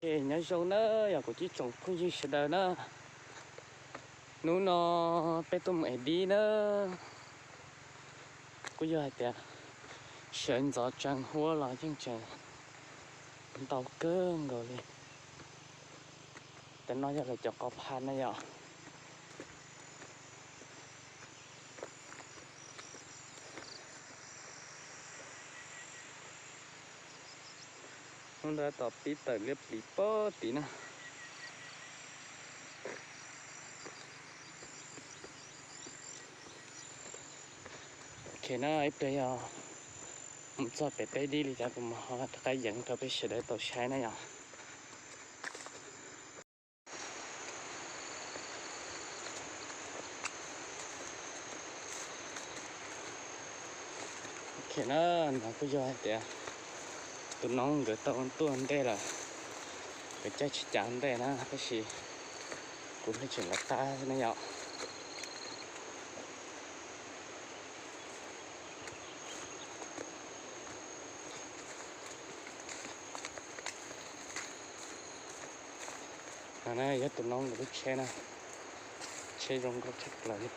Nyob zoo na, yog kuv ib tsoom phooj ywg sawv daws na, hnub no peb tuaj mus ev dib na, kuj yog hais tias sawv ntxov tsaus huab los yeej tseem ntau kawg nkaus li. Cov no yog lawv cov qos phaj na yom. Hnub ntawd tom pib tawm liab pliv pob tid na. Ok na, ib pliag yog mus txog pem teb dib li cas kuv mam ho rov qab yees rau peb sawv daws tau saib na yom. Ok na, no kuj yog hais tias tus noob nkawd tau tuaj ntej lawm, nkawd caij tsis cas ntej na, tab sis kuv tseem lawv qab na yom. No na yog tus noob nkawd lub tsheb na, tsheb zoo nkauj tshaj plaws li.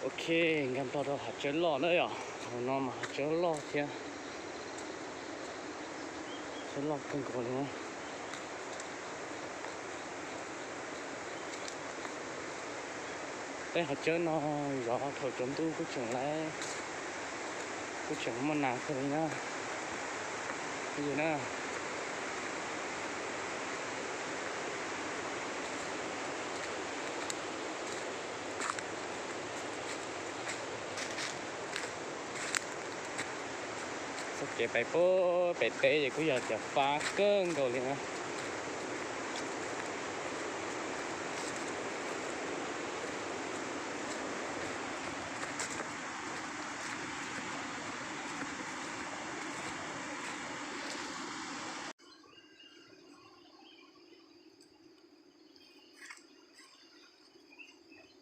Ok, nkag npog rau hav tsawb loj na yom. Hauv no mas hav tsawb loj thiab, tsawb loj kawg nkaus li na. Tej hav tsawb no zov thaum tsaus ntuj kuj tseem laiv, kuj tseem muaj nas kawg li na. Yus na, txoj kev pais puag pem teb ces kuj yog cov fab kawg nkaus li na.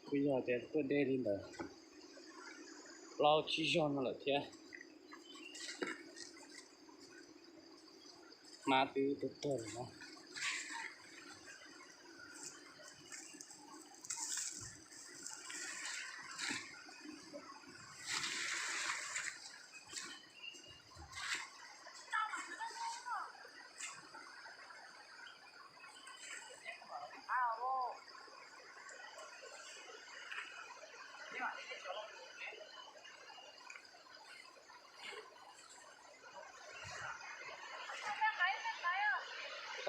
Kuj yog tias tuaj deb li ntawd plaub tsib zaug no lawm thiab. Hmab twb tuag tuag lawm no.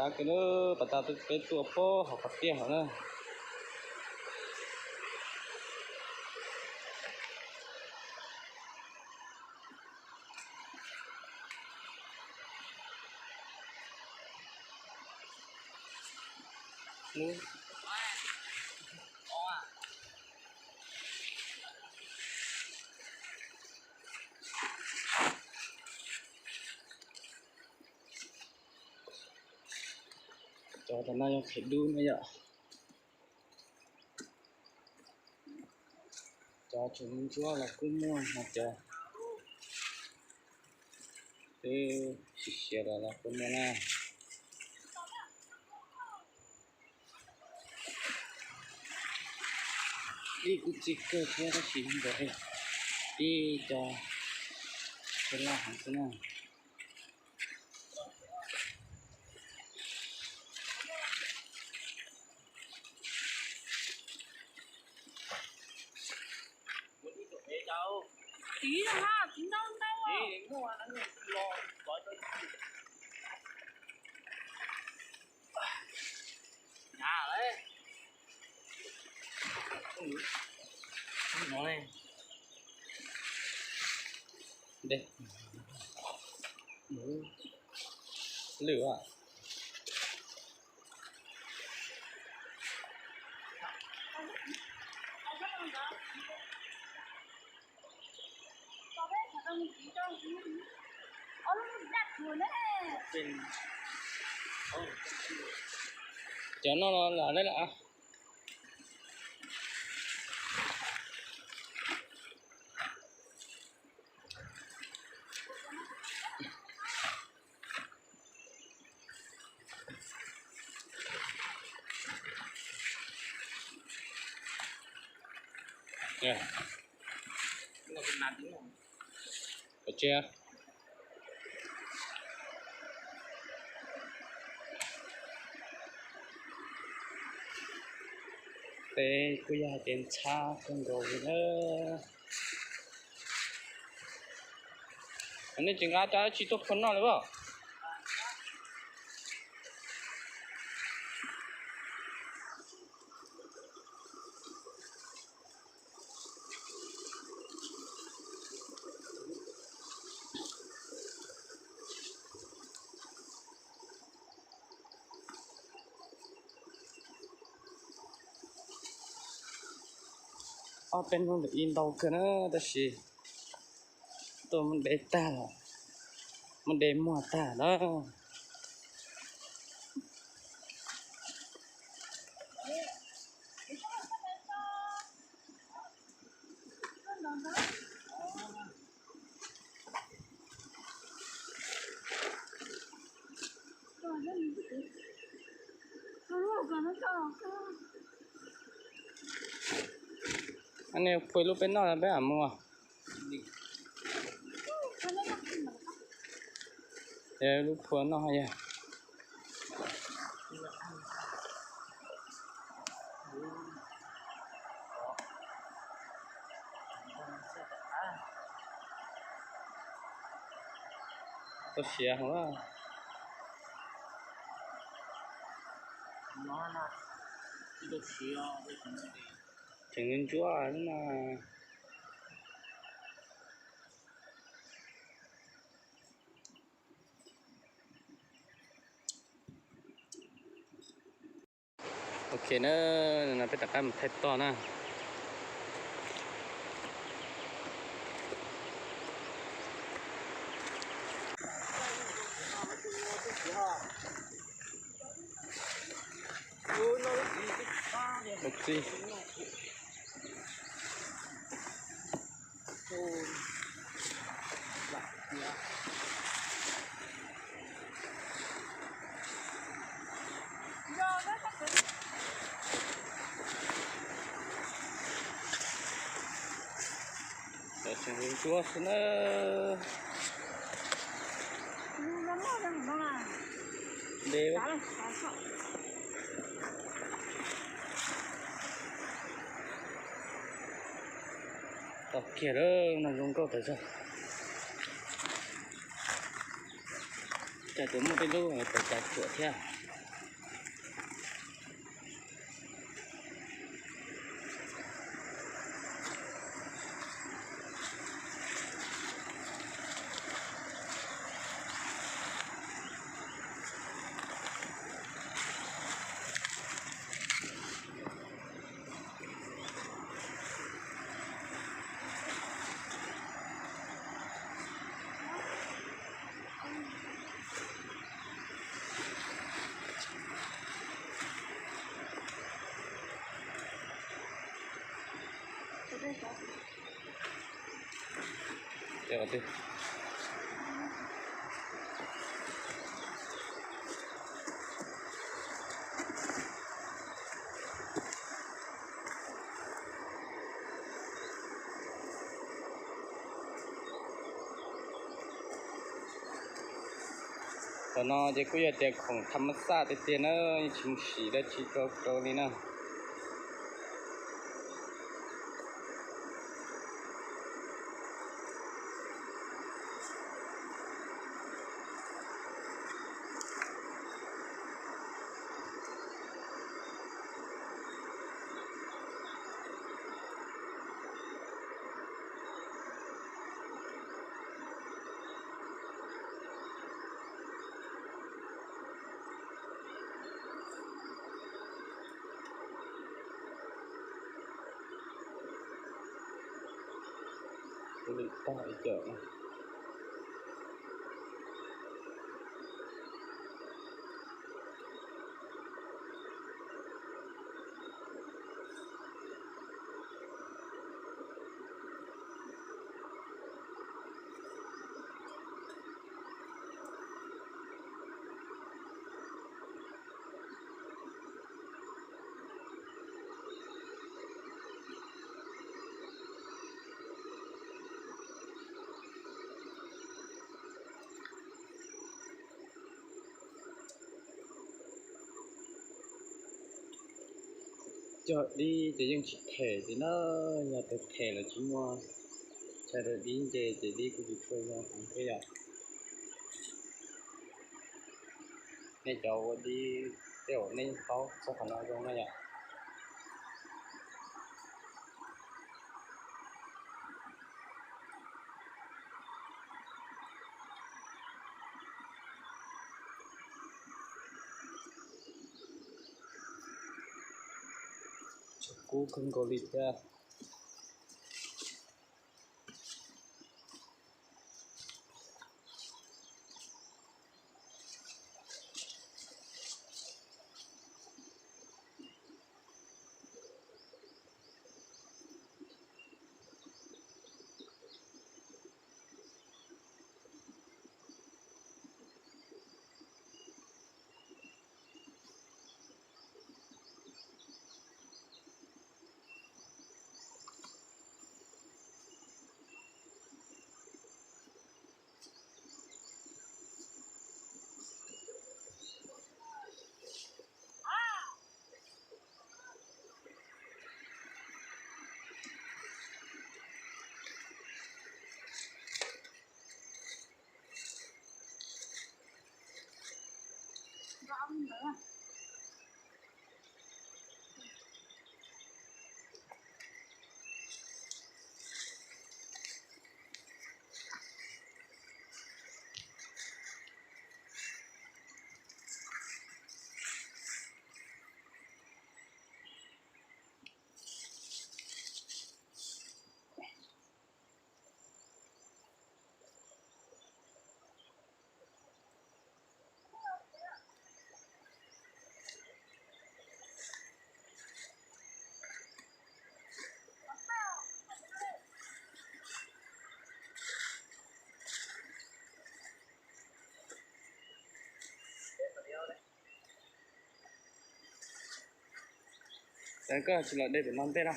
Tab kiag na, pas tas peb tuaj puag hauv qhov tiaj hauv na. Cov tam no yog qhiav dub na yom. Cov tseem ntsuab los kuj muaj, ho cov twb siav siav los los kuj muaj na. Dib kuj txi kawg thiab tab sis nkawd tib co txhua laj heev xwb na. Lwm a. Cov no los lam lawm. Teb kuj yog hais tias ntxhab kawg nkaus li na. Nej tsis nqa cov dab tsi tuaj phua noj li as? Ob peb hnub ntawm ib ntau kawg na, tab sis tuaj muab de tag, muab de muag tag na. Nws phua lub peb noj peb mam mus. Lub phua noj yog. Tau siav heev. Tseem ntsuab na. Ok na, no peb rov qab mus thaij toj na. Cov tseem ntsuab xwb na. De tau kiag lawm, no zoo nkauj tas zog. Cas tsuas muaj tej lub tawv tsav tsuam thiab. Qhov no ces kuj yog tias khoom tham mas xaj tiag tiag na, yeej tsis mus siv dab tsi rau rau li na. Kuv lwm tag ib co na. Cog dib ces yeej tsis them ces na, yog tias them lawm tsis muaj chaw rau dib nce ces dib kuj tsis tshua zoo heev thiab yom. Nej cov ua dib tej zaum nej paub txog qhov no zoo na yom. Tshav kub kawg nkaus li thiab. Ces koj tsis los de pem no ntej no.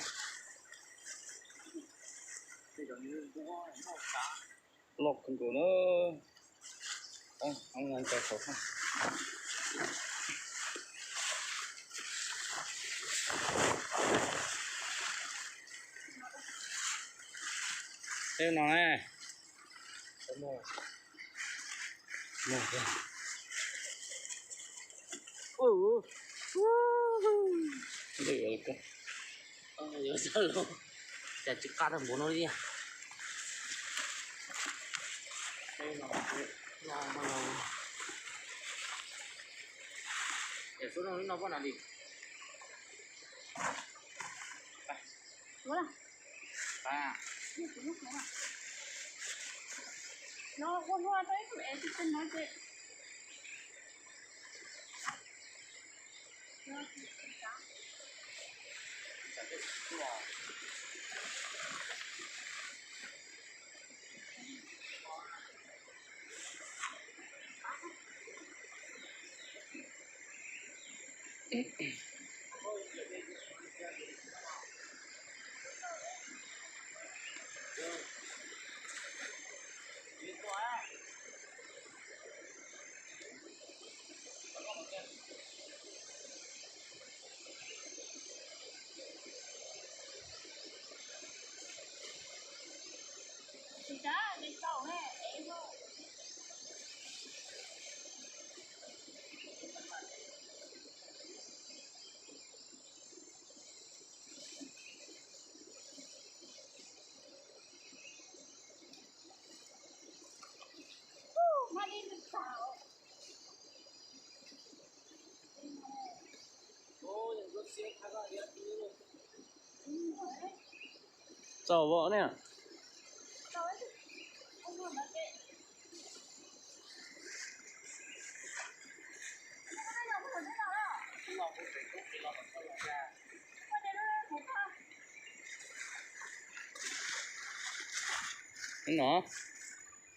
Loj kawg nkaus na. Tej no ne. Yuav tsis qab tag npaum no li. Xub no li no poj na li. No ua hlua rau ib tug ev tsis tau no ces. Txaus vau ne. No,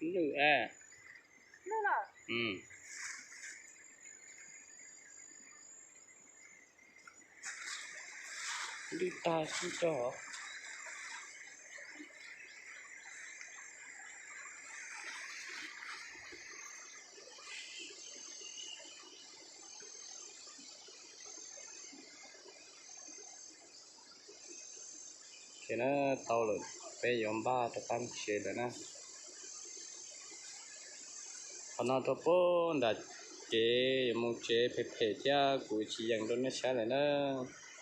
lwj es. Lwj tag sib tso. Ces na, tau lawm, peb yuav npaj rov qab mus tsev lawm na. Qhov no rau puag nram kev yuav mus tsev phem phem thiab kuv tsis yeem rau nej saib lawm na.